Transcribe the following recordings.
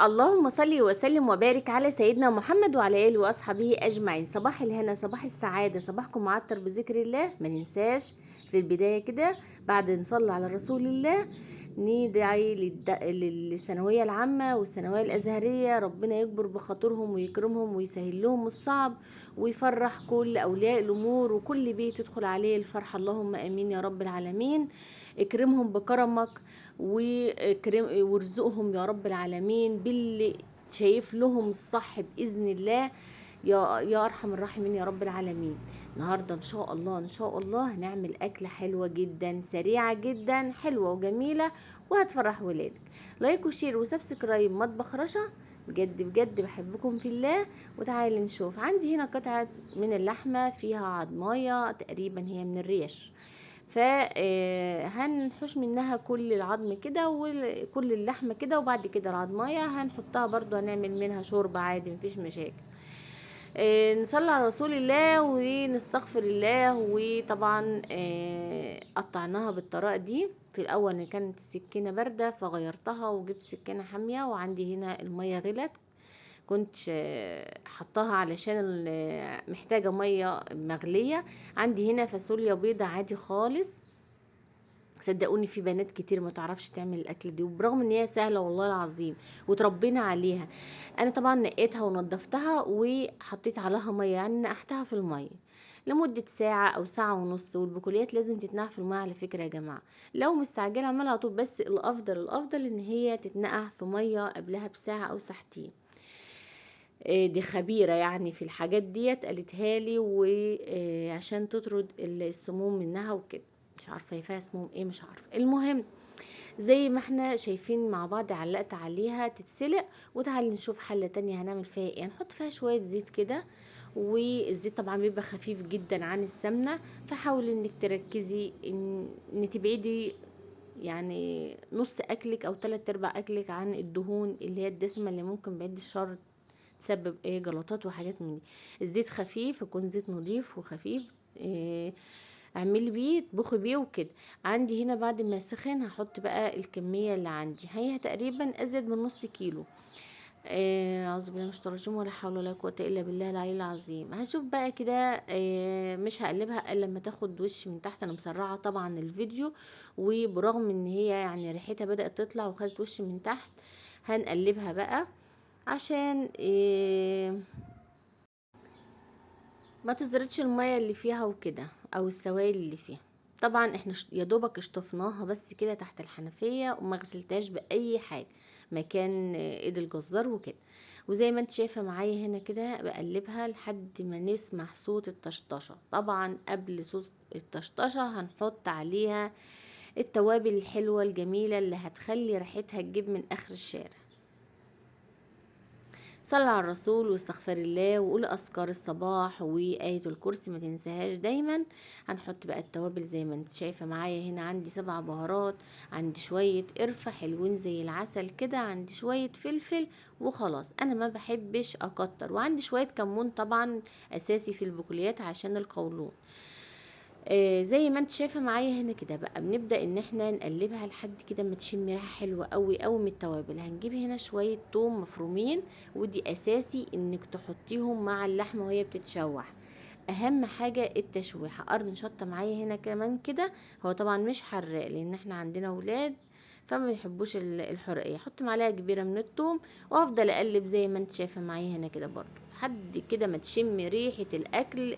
اللهم صل وسلم وبارك على سيدنا محمد وعلى آله وأصحابه أجمعين. صباح الهنا، صباح السعادة، صباحكم معطر بذكر الله. ما ننساش في البداية كده بعد نصلي على رسول الله ندعي للثانوية العامة والثانوية الأزهرية، ربنا يجبر بخاطرهم ويكرمهم ويسهل لهم الصعب ويفرح كل أولياء الأمور وكل بيت يدخل عليه الفرحة. اللهم آمين يا رب العالمين. اكرمهم بكرمك وارزقهم يا رب العالمين باللي شايف لهم الصح بإذن الله يا أرحم الراحمين يا رب العالمين. النهاردة إن شاء الله إن شاء الله هنعمل أكلة حلوة جدا، سريعة جدا، حلوة وجميلة وهتفرح ولادك. like و share و subscribe مطبخ رشا، بجد بجد بحبكم في الله. وتعالي نشوف. عندي هنا قطعة من اللحمة فيها عضماية تقريبا هي من الريش، هنحوش منها كل العظم كده وكل اللحمة كده، وبعد كده العضماية هنحطها برضو، هنعمل منها شوربة عادي مفيش مشاكل. نصلي على رسول الله ونستغفر الله. وطبعا قطعناها بالطريقة دي. في الأول كانت السكينة باردة فغيرتها وجبت سكينة حامية، وعندي هنا المية غلت، كنت حطاها علشان محتاجة مية مغلية. عندي هنا فاصوليا بيضة عادي خالص. صدقوني في بنات كتير ما تعرفش تعمل الاكل دي، وبرغم ان هي سهلة والله العظيم وتربينا عليها. انا طبعا نقيتها ونضفتها وحطيت عليها مية، يعني نقعتها في المية لمدة ساعة او ساعة ونص. والبقوليات لازم تتنقع في المية على فكرة يا جماعة، لو مستعجلة اعملها على طول، بس الافضل ان هي تتنقع في مية قبلها بساعة او ساعتين. دي خبيرة يعني في الحاجات ديت قالتها لي، وعشان تطرد السموم منها وكده. مش عارفة هي فيها سموم ايه، مش عارفة. المهم زي ما احنا شايفين مع بعض علقت عليها تتسلق. وتعالي نشوف حلة تانية هنعمل فيها ايه. هنحط فيها شوية زيت كده، والزيت طبعا بيبقى خفيف جدا عن السمنة، فحاولي انك تركزي ان تبعدي يعني نص اكلك او 3/4 اكلك عن الدهون اللي هي الدسمة اللي ممكن بعد الشر تسبب ايه جلطات وحاجات من دي. الزيت خفيف، يكون زيت نظيف وخفيف، اعملي بيه اطبخي بيه وكده. عندي هنا بعد ما سخن هحط بقى الكمية اللي عندي، هي تقريبا ازيد من نص كيلو. اعوذ بالله من الشيطان الرجيم، ولا حول ولا قوة الا بالله العلي العظيم. هشوف بقى كده، مش هقلبها الا لما تاخد وش من تحت. انا مسرعة طبعا الفيديو، وبرغم ان هي يعني ريحتها بدأت تطلع وخدت وش من تحت، هنقلبها بقى عشان ما تزردش المية اللي فيها وكده، او السوائل اللي فيها. طبعا احنا يا دوبك اشطفناها بس كده تحت الحنفية وما غسلتهاش باي حاجة مكان ايد الجزار وكده. وزي ما انت شايفة معايا هنا كده بقلبها لحد ما نسمع صوت الطشطشة. طبعا قبل صوت الطشطشة هنحط عليها التوابل الحلوة الجميلة اللي هتخلي ريحتها تجيب من اخر الشارع. صلى على الرسول واستغفر الله وقول اذكار الصباح وآية الكرسي ما تنساهاش دايما. هنحط بقى التوابل زي ما انت شايفة معايا هنا. عندي 7 بهارات، عندي شوية قرفة حلوين زي العسل كده، عندي شوية فلفل وخلاص. انا ما بحبش اكتر، وعندي شوية كمون طبعا اساسي في البقوليات عشان القولون. زي ما انت شايفة معايا هنا كده بقى بنبدأ ان احنا نقلبها لحد كده ما تشم ريحة حلوة قوي قوي من التوابل. هنجيب هنا شوية توم مفرومين، ودي اساسي انك تحطيهم مع اللحمة وهي بتتشوح، اهم حاجة التشويحة. قرن شطة معايا هنا كمان كده، هو طبعا مش حراق لان احنا عندنا ولاد فما بيحبوش الحرقية. حط معلقة كبيرة من التوم وافضل اقلب زي ما انت شايفة معايا هنا كده برضو لحد كده ما تشم ريحة الاكل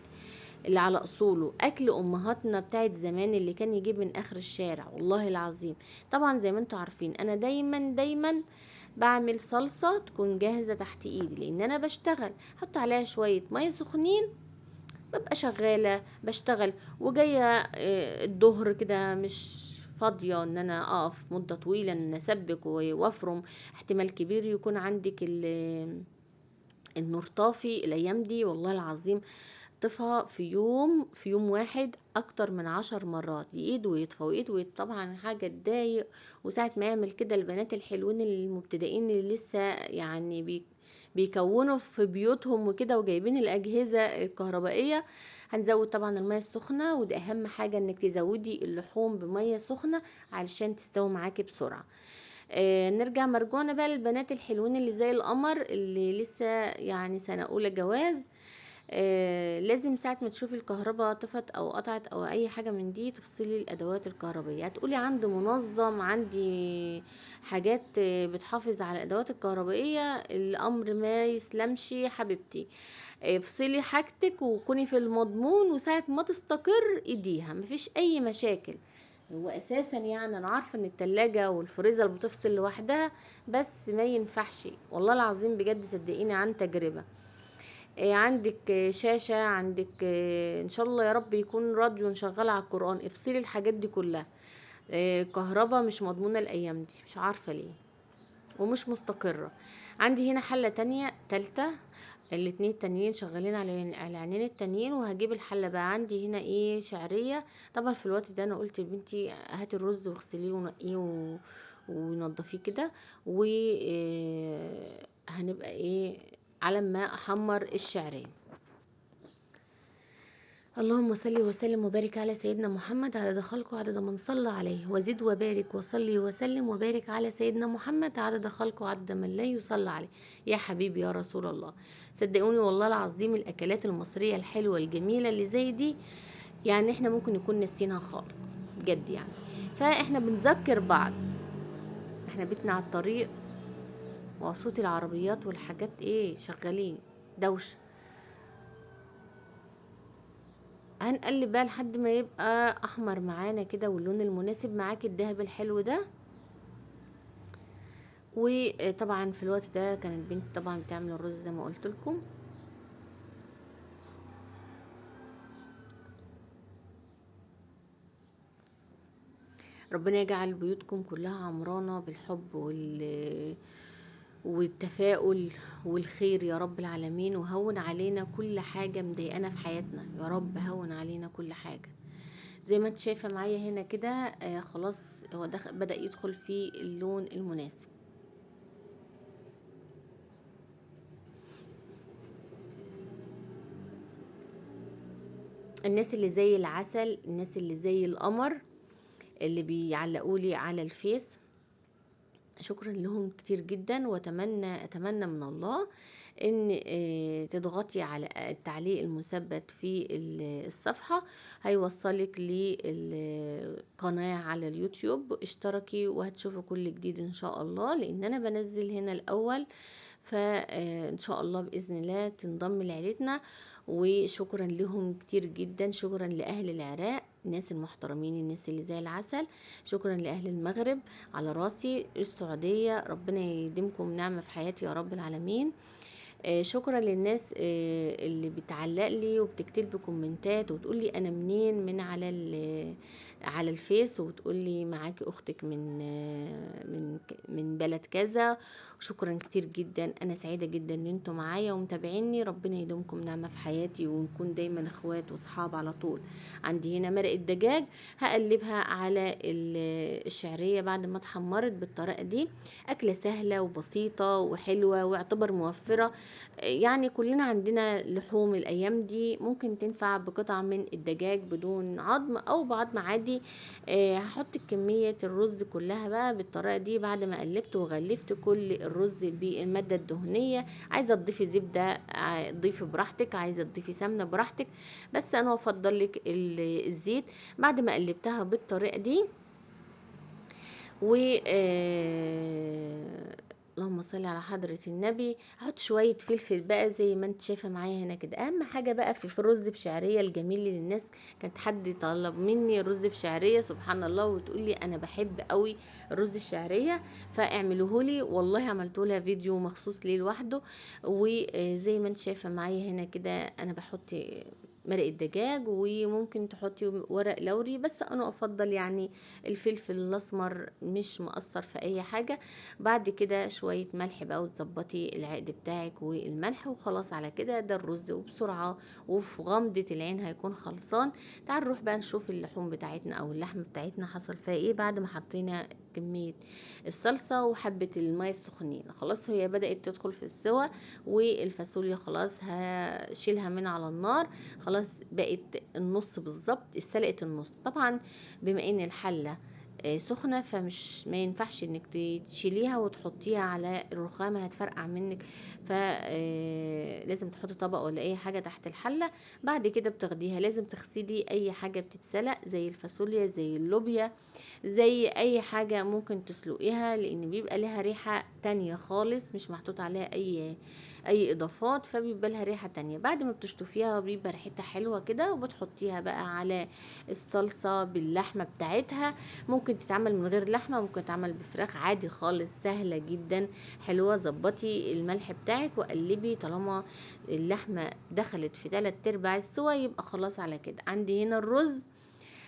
اللي على اصوله، اكل امهاتنا بتاعت زمان اللي كان يجيب من اخر الشارع والله العظيم. طبعا زي ما انتوا عارفين انا دايما دايما بعمل صلصة تكون جاهزة تحت ايدي لان انا بشتغل. حط عليها شوية مية سخنين، ببقى شغالة بشتغل وجاية، الظهر كده مش فاضية ان انا اقف مدة طويلة ان انا اسبك وافرم. احتمال كبير يكون عندك النور طافي الايام دي والله العظيم، طفى في يوم واحد اكتر من 10 مرات، يقيد ويطفى ويقيد ويطفى. طبعا حاجة تضايق. وساعة ما يعمل كده البنات الحلوين المبتدئين اللي لسه بيكونوا في بيوتهم وكده وجايبين الأجهزة الكهربائية، هنزود طبعا المية السخنة، وده أهم حاجة انك تزودي اللحوم بمية سخنة علشان تستوي معاكي بسرعة. نرجع مرجوعنا بقى للبنات الحلوين اللي زي القمر، اللي لسه يعني سنة اولى جواز. لازم ساعة ما تشوفي الكهرباء طفت او قطعت او اي حاجة من دي تفصلي الادوات الكهربائية. هتقولي عندي منظم، عندي حاجات بتحافظ على الادوات الكهربائية، الامر ما يسلمش حبيبتي. افصلي حاجتك وكوني في المضمون، وساعة ما تستقر ايديها مفيش اي مشاكل. هو اساسا يعني انا عارفة ان التلاجة والفريزر بتفصل لوحدها، بس ما ينفعش والله العظيم بجد، صدقيني عن تجربة. عندك شاشة، عندك، ان شاء الله يا رب يكون راديو نشغله على القرآن، افصلي الحاجات دي كلها. كهرباء مش مضمونة الايام دي، مش عارفة ليه، ومش مستقرة. عندي هنا حلة تانية تالتة، الاتنين التانيين شغالين على العينين التانيين. وهجيب الحلة بقى. عندي هنا ايه، شعرية. طبعا في الوقت ده انا قلت لبنتي هاتي الرز واغسليه ونقيه ونضفيه كده، و، هنبقى ايه على ما احمر الشعرية. اللهم صل وسلم وبارك على سيدنا محمد عدد خلقه عدد من صلى عليه، وزد وبارك وصلي وسلم وبارك على سيدنا محمد عدد خلقه عدد من لا يصلى عليه. يا حبيبي يا رسول الله. صدقوني والله العظيم الاكلات المصرية الحلوة الجميلة اللي زي دي احنا ممكن نكون ناسينها خالص بجد. فاحنا بنذكر بعض، احنا بيتنا على الطريق وصوت العربيات والحاجات ايه شغالين دوشة. هنقلب بقى لحد ما يبقى احمر معانا كده، واللون المناسب معاك الذهب الحلو ده. وطبعا في الوقت ده كانت بنتي طبعا بتعمل الرز زي ما قلت لكم. ربنا يجعل بيوتكم كلها عمرانة بالحب والتفاؤل والخير يا رب العالمين، وهون علينا كل حاجة مضايقانا في حياتنا يا رب، هون علينا كل حاجة. زي ما انت شايفة معايا هنا كده، خلاص هو بدأ يدخل في اللون المناسب. الناس اللي زي العسل، الناس اللي زي القمر، اللي بيعلقولي على الفيس، شكرا لهم كتير جدا. اتمنى من الله ان تضغطي على التعليق المثبت في الصفحة، هيوصلك للقناة على اليوتيوب. اشتركي وهتشوفي كل جديد ان شاء الله، لان انا بنزل هنا الاول، فان شاء الله باذن الله تنضم لعيلتنا. وشكرا لهم كتير جدا، شكرا لاهل العراق الناس المحترمين، الناس اللي زي العسل، شكرا لاهل المغرب على راسي، السعودية ربنا يديمكم نعمة في حياتي يا رب العالمين. شكرا للناس اللي بتعلق لي وبتكتب كومنتات وتقول لي انا منين من على الفيس، وتقول لي معاكي اختك من بلد كذا. شكرا كتير جدا، انا سعيده جدا ان انتوا معايا ومتابعيني. ربنا يدومكم نعمه في حياتي ونكون دايما اخوات واصحاب على طول. عندي هنا مرق الدجاج هقلبها على الشعريه بعد ما اتحمرت بالطريقه دي. اكله سهله وبسيطه وحلوه واعتبر موفره، كلنا عندنا لحوم الايام دي، ممكن تنفع بقطع من الدجاج بدون عظم او بعظم عادي. هحط كمية الرز كلها بقى بالطريقة دي بعد ما قلبت وغلفت كل الرز بالمادة الدهنية. عايزة تضيفي زبدة، ضيفي براحتك، عايزة تضيفي سمنة براحتك، بس انا افضل لك الزيت. بعد ما قلبتها بالطريقة دي و اللهم صل على حضرة النبي، هحط شوية فلفل بقى زي ما انت شايفة معايا هنا كده. اهم حاجة بقى في الرز بشعرية الجميل اللي الناس كانت حد طلب مني الرز بشعرية سبحان الله، وتقول لي انا بحب قوي الرز الشعرية فاعملوه لي، والله عملت لها فيديو مخصوص ليه لوحده. وزي ما انت شايفة معايا هنا كده انا بحط مرق الدجاج، وممكن تحطي ورق لوري، بس انا افضل الفلفل الاسمر مش مقصر في اي حاجه. بعد كده شويه ملح بقى وتظبطي العقد بتاعك والملح، وخلاص على كده ده الرز، وبسرعه وفي غمضه العين هيكون خلصان. تعال نروح بقى نشوف اللحوم بتاعتنا او اللحمه بتاعتنا حصل فيها ايه بعد ما حطينا كميه الصلصه وحبه الميه السخنين. خلاص هي بدات تدخل في السوا، والفاصوليا خلاص هشيلها من على النار، خلاص بقت النص بالظبط، اتسلقت النص. طبعا بما ان الحله سخنة، فمش ما ينفعش انك تشيليها وتحطيها على الرخامه، هتفرقع منك، فلازم تحطي طبق ولا اي حاجة تحت الحلة. بعد كده بتاخديها، لازم تغسلي اي حاجة بتتسلق زي الفاصوليا زي اللوبيا زي اي حاجة ممكن تسلقيها، لان بيبقى لها ريحه تانية خالص، مش محطوط عليها اي اضافات، فبيبقى لها ريحه تانية. بعد ما بتشطفيها بيبقى ريحتها حلوة كده، وبتحطيها بقى على الصلصه باللحمه بتاعتها. ممكن تتعمل من غير لحمه، ممكن تتعمل بفراخ عادي خالص، سهلة جدا حلوة. ظبطي الملح بتاعك وقلبي، طالما اللحمة دخلت في 3/4 السوا يبقى خلاص على كده. عندي هنا الرز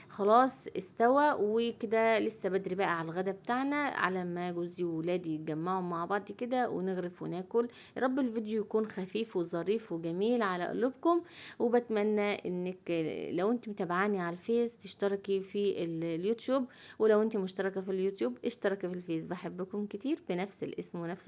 خلاص استوى وكده، لسه بدري بقى على الغدا بتاعنا، على ما جوزي وولادي يتجمعوا مع بعض كده ونغرف وناكل. يا رب الفيديو يكون خفيف وظريف وجميل على قلوبكم، وبتمنى انك لو انت متابعاني على الفيس تشتركي في اليوتيوب، ولو انت مشتركة في اليوتيوب اشتركي في الفيس. بحبكم كتير بنفس الاسم ونفس